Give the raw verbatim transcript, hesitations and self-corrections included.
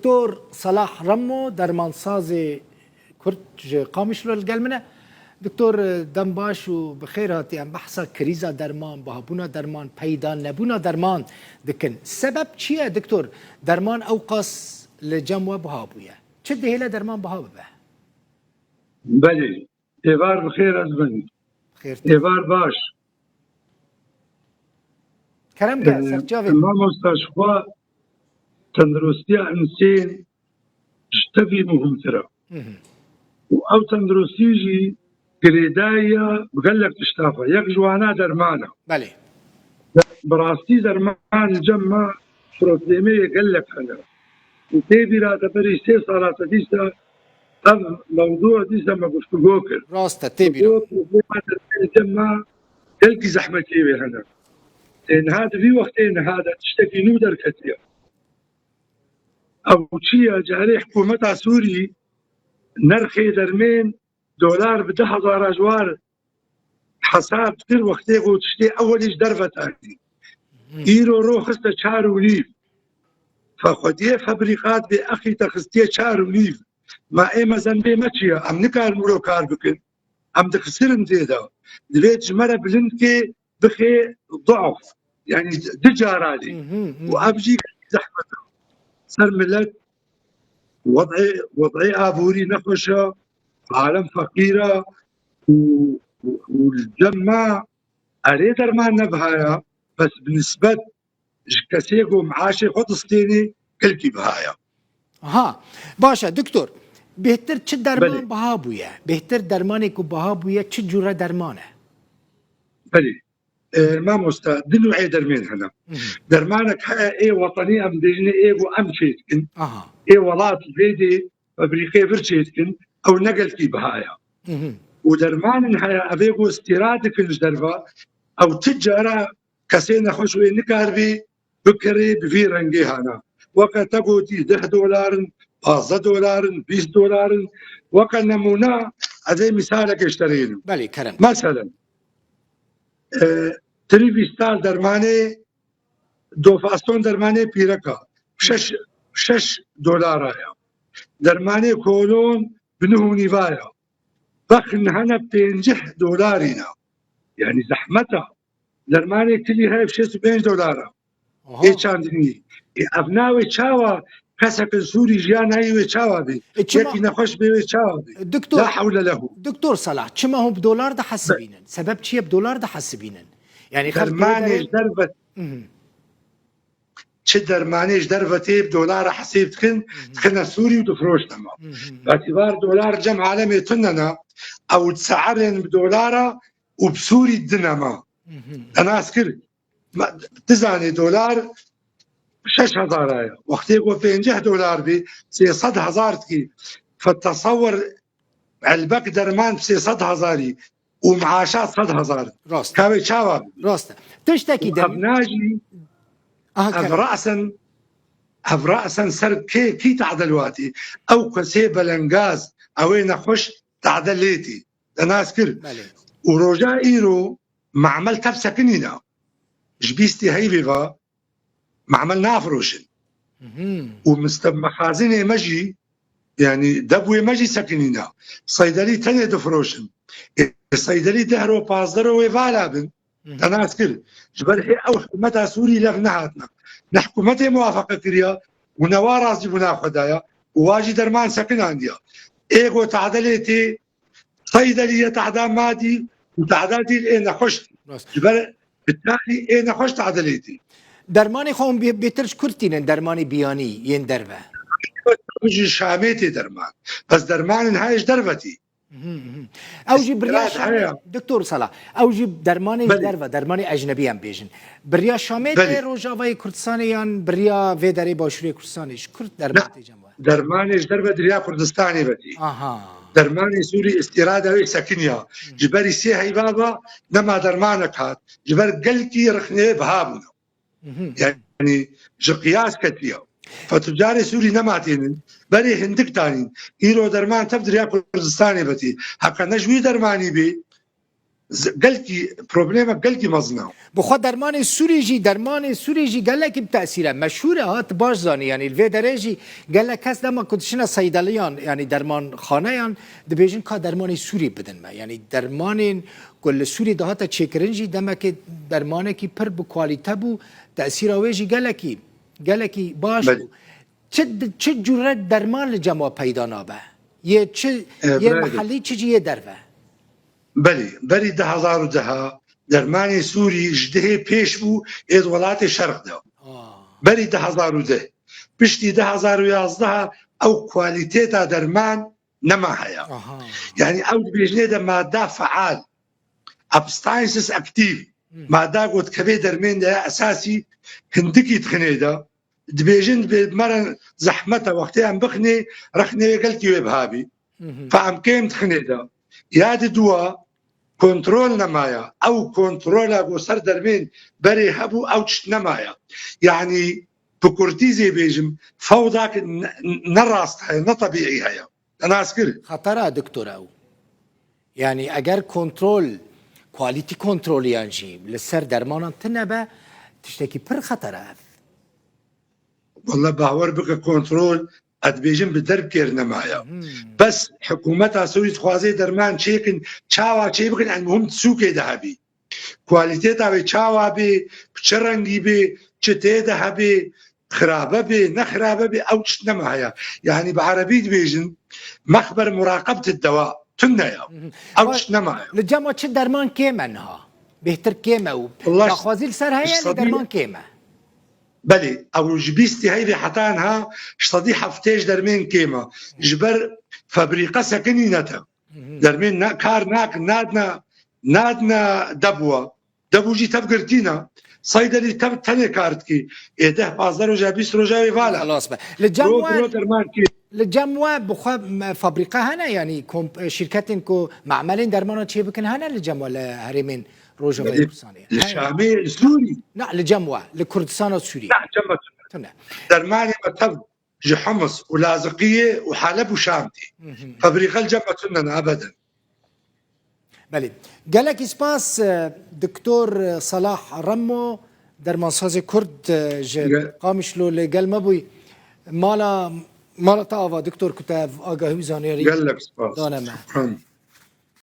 Doktor Salah Remo, dermansazê Kurd ji Qamişlo li gel min e. Doktor, dem baş û bi xêr hatî. Em behsa krîza derman, bihabûna derman, peyda nebûna derman dikin. Sebeb çi ye, doktor? Derman ewqas li cem we biha bûye. Çi dihêle derman biha bibe? Belê. Êvar bi xêr ez bin. Xêr. Êvar baş. Kerem ke, Ee, serçavê. Mamosta, ji xwe tenduristiya insên ji tevî muhimtir e. Hı hı. Û ew tenduristî jî girêdayî ye bi gelek tişta xwe. Yek ji wana derman e. Belê. Bi rastî derman li cem me problemê gelek hene. Û tê bîra te berî sê sala te dîsa ev mewdû dîsa me guftûgo kir. Rast e, tê bîra. Problema dermanê cem me gelkî zehmetiyê wê hene. Ê niha di vî wextê niha de tiştekî nû derketiye. Ew çi ye? Carê hikûmeta Sûrî nerxê dermên dolar bi deh hezara ji war hesab kir, wextê ku tiştê ewelî ji derve tê. Îro ro xiste çar û nîv. Fe xwediyê febrîqat bê exî te xistiye çar û nîv. Ma ê mezendê me çi ye? Em nikarin wilo kar bikin. Em dixisirin tê de. Divê ji me re bilind kê bixê duaf. Yani du cara lê. Hı hı, hı hı. Û ev jî zehmet e. Ser millet wed'ê, wed'ê aborî nexweş e, alem feqîr e û, û, û li cem me erê derman ne biha ye, bes bi nisbet ji kesê ku meaşê xwe distênê gelkî biha ye. Ha, baş e, doktor. Bêhtir çi derman Belê. biha bûye? Bêhtir dermanê ku biha bûye çi cure derman e? Belê. E, mamosta, du nû'ê dermên hene. Hı hı. Dermanek heye ê wetenî em dibêjinê ê ku em çê dikin. Aha. Ê welat zêdê febrîqê vir çê dikin, ew ne gelkî biha ye. Hı hı. Û dermanin heye ev ê ku îstîrad dikin ji derve, ew ti cara kesê nexweş wê nikaribî bikirî bi vî rengê hana. Weke te gotî deh dolar in, pazdeh dolar in, bîst dolar in. Weke nemûne ez ê mîsalekê ji te re hênim. Belê, kerem. Meselen, e, Trivîstal dermanê, Dofaston dermanê pîreka şeş, şeş dolara ye. Dermanê kolon bi neh û nîva ye. Bexin hene pêncî dolarî ne. Yani zehmet e. Dermanê kilî heye şêst û pênc dolar e. Aha. Ê çandinî. Ê, ev navê çawa keseke Sûrî jiyan nayê wê çawa bê? E, çima Yekî nexweş bê wê çawa bê? Doktor, La hewle lehu. Doktor Salah, çima hûn bi dolar dihesibînin? Sebeb çi ye bi dolar dihesibînin? Yani xelk Dermanê divê ji derve Hı hı. Çi dermanê ji derve tê bi dolara hesêb dikin, Hı hı. dixine Sûrî û difroşne me. Hı hı. Betîvar dolar cem alemê tune ne, ew di se'erên bi dolara û bi Sûrî dine me. Hı hı. Te nas kir. Me, tu zanî dolar şeş hezara ye. Wextê ku pêncî dolar bî, sê sed hezar dikî. Fe tesewwer elbek derman sê sed hezarî û meaşa sed hezar. Rast. Ka wê çawa bî? Rast e. Tiştekî Û din. ev najî, Aha, ev kerem. ra'sen, ev ra'sen ser kê, kî tadel watî? Ew kesê belengaz, ew ê nexweş tadel lêtî. Te nas kir. Belê. Û roja îro mamel tev sekinîna. Ji bîstî heyvê ve mamel nafiroşin. Mhm. Û miste-, mexazinê me jî, yani debwê me jî sekinîna. Seydelî tenê difiroşin. Ê, seydelî deh ro pazdeh ro wê vala bin. Mhm. Te nas kir. Ji ber hê ew hikûmeta Sûrî lev nehatine. Ne hikûmetê muwafeqe kiriya û ne wa razî bûna xwe daya û wa jî derman sekinandiya. Ê go tadelê tê, Seydelî ye tehda madî û tehda dîl ê nexweş. Rast. Ji ber bitarî ê nexweş tedelê tê. Dermanê xwe hûn bê-, bêtir ji kur tînin, dermanê biyanî yên derve? Ji Şamê tê derman. Bes dermanên heye ji derve tê. Mhm, mhm. Ew jî biriya Şamê, heye. Doktor Sala, ew jî dermanê ji Belê. derve, dermanê ecnebî em bêjin. Biriya Şamê Belê. tê Rojavayê Kurdistanê yan biriya vê derê Başûrê Kurdistanê ji kur derman Ne. tê cem we? Dermanê ji derve diriya Kurdistanê ve tê. Aha. Dermanê Sûrî îstîrada wê sekiniya. Hı. Ji berî sê heyva ve nema dermanek hat. Ji ber gelkî rixnê biha bûne. Mhm. Yani ji qiyas ketiye. Fetucarê Sûrî nema tênin. Berê hindik tanîn. Îro derman tev diriya Kurdistanê ve tê. Heqa ne ji wî dermanî bê. z-, gelkî problema gelkî mezin e. Bi xwe dermanê Sûrî jî, dermanê Sûrî jî gelekî bi tesîr e. Meşhûr e, ha, tu baş zanî, yanî li vê derê jî gelek kes dema ku diçine seydeliyan, yanî dermanxaneyan, dibêjin ka dermanê Sûrî bidin me. Yanî dermanên ku li Sûrî dihate çêkirin jî demekê dermanekî pir bi kualîte bû, tesîra wê jî gelekî, gelekî baş Belê. bû. Çi, çi cure derman li cem we peyda nabe? Yê çi, E, yê belê. Mehellî, çi jî yê derve? Belê, berî du hezar û deh dermanê Sûrî ji dihê pêş bû ê di welatê şerq de. Aa. Berî du hezar û deh. Piştî du hezar û yazdeh ew kualiteta derman nema heye. Aha. Yanî ew dibêjinê de madda feal, substances active, Hmm. madda ku dikeve dermên de esasî hindikî dixinê de. Dibêjin dibê me re zehmet e, wextê em bixinê, rexnê wê gelkî wê biha bî. Mhm. Fa em kêm dixinê de. Ya di dua kontrol nemaye. Ew kontrola ku ser dermên berê hebû, ew tişt nemaye. Yanî bi kurtî zê bêjim, fewdak ne, ne rast heye, ne tebîî heye. Te nas kir. Xetera doktor ew. Yanî eger kontrol, quality kontroliyan jî li ser dermanan tune be, tiştekî pir xetera ev. Walla bawer bike kontrol, ez dibêjim bi derb kêr nemaye. Hmm. Bes hikûmeta Sûrî dixwaze derman çêkin, çawa çê bikin, el muhim sûkê de hebî. Kualiteta wê çawa bê, bi çi rengî bê, çi tê de hebê, xirabe bê, ne xirabe bê, ew tişt nema heye. Yanî bi erebî dibêjin, mexber muraqebet dewa, tune ya. Mhm. Ew Wa- tişt nema heye. Li cem we çi derman kêm e niha? Bêhtir kêm e û Wallah, daxwazî li ser heye ji lê sedî- derman kêm e. Belê, ew ji bîstî heyvê heta niha ji sedî heftê ji dermên kêm e. Ji ber febrîqe sekinî nete. Mhm. Dermên ne, kar nakin, nadine, nadine debû. Debû jî tev girtî ne. Seydelî tev tenê kar dikî. Ê deh pazdeh roja, bîst roja wê vala. Xelas be. Li cem Ro, we, ro derman kê. li cem we bi xwe, me, fabrîqe hene, yanî komp-, şîrketên ku memelên dermanan çêbikin hene li cem we li herêmên Rojavayê Li, Kurdistanê? li Heye. Şamê, li Sûrî. Na, li cem we, li Kurdistana Sûrî. Ne, cem me tune. Tune. Dermanê me tev ji Humus û Laziqiyê û Heleb û Şam tê. Mhm. Febrîqe li cem me tune ne ebeden. Belê. Gelekî spas, e, Doktor Salah Remo, dermansazê Kurd, e, ji Ge- Qamişlo li gel me bûyî. Mala, mala te ava, Doktor, ku te ev agahî û zaniyarî Gelek spas. dane me. Şukran.